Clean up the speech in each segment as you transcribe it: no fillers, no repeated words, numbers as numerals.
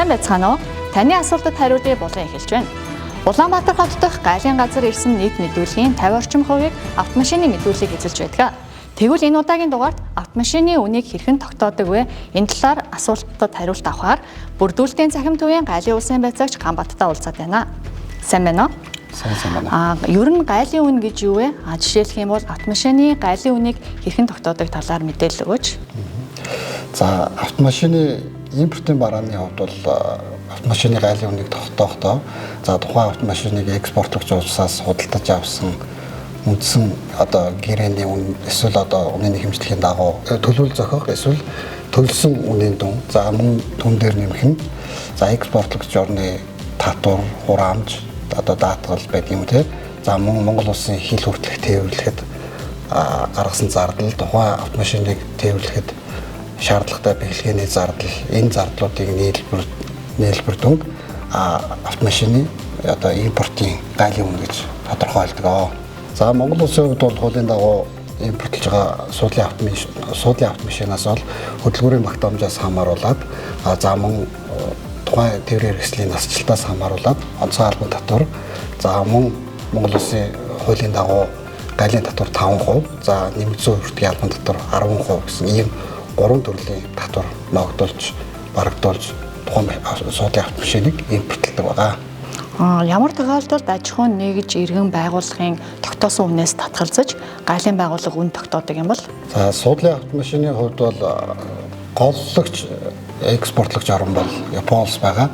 Сайн байцгаана уу? Таны асуултад хариулъя болон эхэлж байна. Улаанбаатар хот дахь гайлын газар ирсэн нийт мэдүүлгийн 50 орчим хувийг автомашины мэдүүлгийг эзэлж байдаг. Тэгвэл энэ удаагийн дугаарт автомашины үнийг хэрхэн тогтоодог вэ? Энэ талаар асуултад хариулт авахаар бүрдүүлэлтийн цахим төвийн гайлын улсын байцаагч Ганбаттай уулзаад байна. Сайн байна уу? Сайн байна. Ер нь гайлын үн гэж юу вэ? Жишээлх юм бол автомашины гайлын үнийг хэрхэн тогтоодог талаар мэдээлэл өгөөч. За, автомашины импортын барааны хувьд бол автомашины гайлын үнийг тогтоохтой, за, тухайн автомашиныг экспортлогч улсаас худалдаж авсан үндсэн одоо гэрээний үн эсвэл одоо үнийн хэмжлэгийн дагуу төлөвлөл зохиох эсвэл төлсөн үнийн дүн, за, мөн түн дээр нэмэх нь, за, экспортлогч орны татвар, хураамж, одоо даатгал байдаг юм те. За, мөн Монгол улсын хил хүртэлх тээвэрлэхэд гаргасан зардал, тухайн автомашиныг тээвэрлэхэд шаардлагатай бэхлэгээний зардал, энэ зардлуудыг нийлбэр дүнг автомашины одоо импортын гайлын үнэ гэж тодорхойлдог. За, Монгол улсын хувьд бол хуулийн дагуу импортлж байгаа суудлын автомашинаас бол хөдөлгүүрийн багтаамжаас хамааруулаад, за, мөн тухайн тээврийн хэрэгслийн насжилтаас хамааруулаад онцгой албан татвар, за, мөн Монгол улсын хуулийн дагуу гайлын татвар 5%, за, нэмэгдсэн хувиртгийн албан татвар 10% гэсэн ийм гурван төрлийн татвар ногдуулж, барагдуулж тухайн суудлын автомашиныг импортлдог байгаа. Ямар тохиолдолд аж ахуйн нэгж иргэн байгууллагын тогтоосон үнээс татгалзаж гайлын байгууллага үн тогтоодог юм бол? За, суудлын автомашины хувьд бол голлогч экспортлогч орн бол Япон улс байгаа.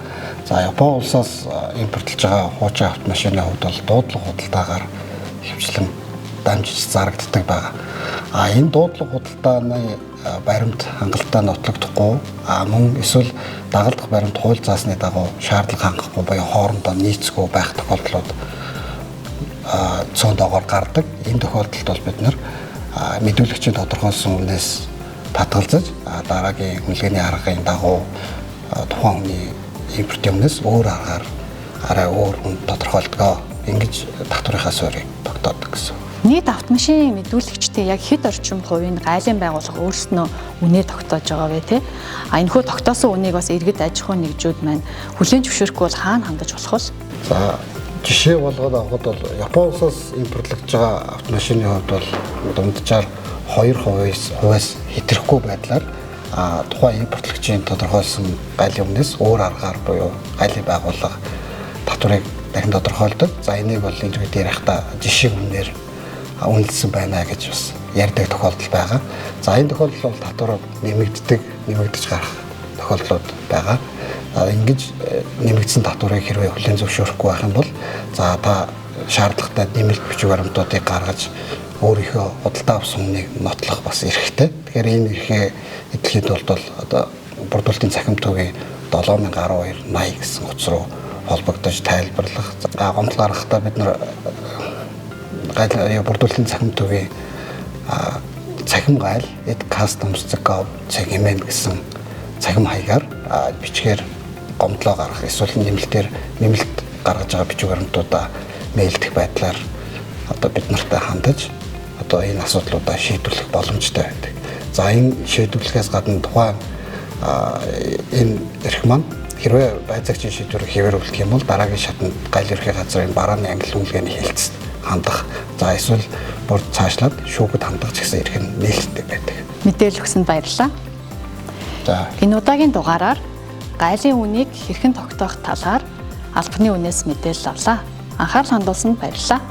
За, Япон улсаас импортлж байгаа хуучин автомашины хувьд бол дуудлага худалдаагаар хөвчлэн дамжиж зарагддаг байгаа. Энэ дуудлага худалдааны баримт хангалттай нотлогдохгүй, мөн эсвэл дагалдах баримт хууль заасны дагуу шаардлага хангахгүй буюу хоорондоо нийцгүй байх тохиолдлууд цөөн доогоор гардаг. Энэ тохиолдолд бол бид нар мэдүүлэгчийн тодорхойлсон үнээс татгалзаж, дараагийн үнэлгээний аргын дагуу тухайн хүний импортын үнээс өөр аргаар арай өөр үн тодорхойлдог. Ингэж татварынхаа суурийг тогтоодог гэсэн. Нийт автомашины мэдүүлэгчдийн яг хэд орчим хувийн гайлын байгууллага өөрснөө үнэ тогтоож байгаа вэ те? Энэхүү тогтоосон үнийг бас иргэд аж ахуйн нэгжүүд маань хүлээн зөвшөөрөхгүй бол хаана хандаж болох вэ? За, жишээ болгоод авахад бол Япон улсаас импортлогдож байгаа автомашины хувьд бол дунджаар 2% хувиас хэтрэхгүй байдлаар тухайн импортлогчийн тодорхойлсон гайлын үнээс өөр аргаар буюу гайлын байгууллага татварыг дахин тодорхойлдог. За, энийг бол иргэд ярихдаа жишээ үнээр үнэлсэн байна гэж бас ярьдаг тохиолдол байгаа. За, энэ тохиолдол бол татвар нэмэгдэж гарах тохиолдлууд байгаа. Ингэж нэмэгдсэн татварыг хэрвээ хүлээн зөвшөөрөхгүй байх юм бол, за, та шаардлагатай нэмэлт бичиг баримтуудыг гаргаж өөрийнхөө худалдаа авсан үнийг нотлох бас эрхтэй. Тэгэхээр энэ эрхээ эдлэхийн тулд бол одоо бүрдүүлэлтийн цахим төвийн 7012 80 гэсэн утас руу холбогдож тайлбарлах. Гомдол гаргахдаа бид нар бүрдүүлэлтийн цахим төвийн цахим гайл @customs.gov.mn гэсэн цахим хаягаар бичгээр гомдлоо гаргах эсвэл нэмэлт гаргаж байгаа бичиг баримтуудаа мэйлдэх байдлаар одоо бид нартай хандаж одоо энэ асуудлуудаа шийдвэрлэх боломжтой байдаг. За, энэ шийдвэрлэхээс гадна тухайн энэ эрх маань хэрвээ байцаагчийн шийдвэрийг хэвээр үлдэх юм бол дараагийн шатанд гайл ерхий газрын барааны ангилал үнэлгээний хэлцэд хандах, за, эсвэл бүр цаашлаад шүүхэд хандах ч гэсэн эрх нь нээлттэй байдаг. Мэдээлэл өгсөнд баярлалаа. За, энэ удаагийн дугаараар гайлын үнийг хэрхэн тогтоох талаар албаны үнээс мэдээлэл авлаа. Анхаарал хандуулсанд баярлалаа.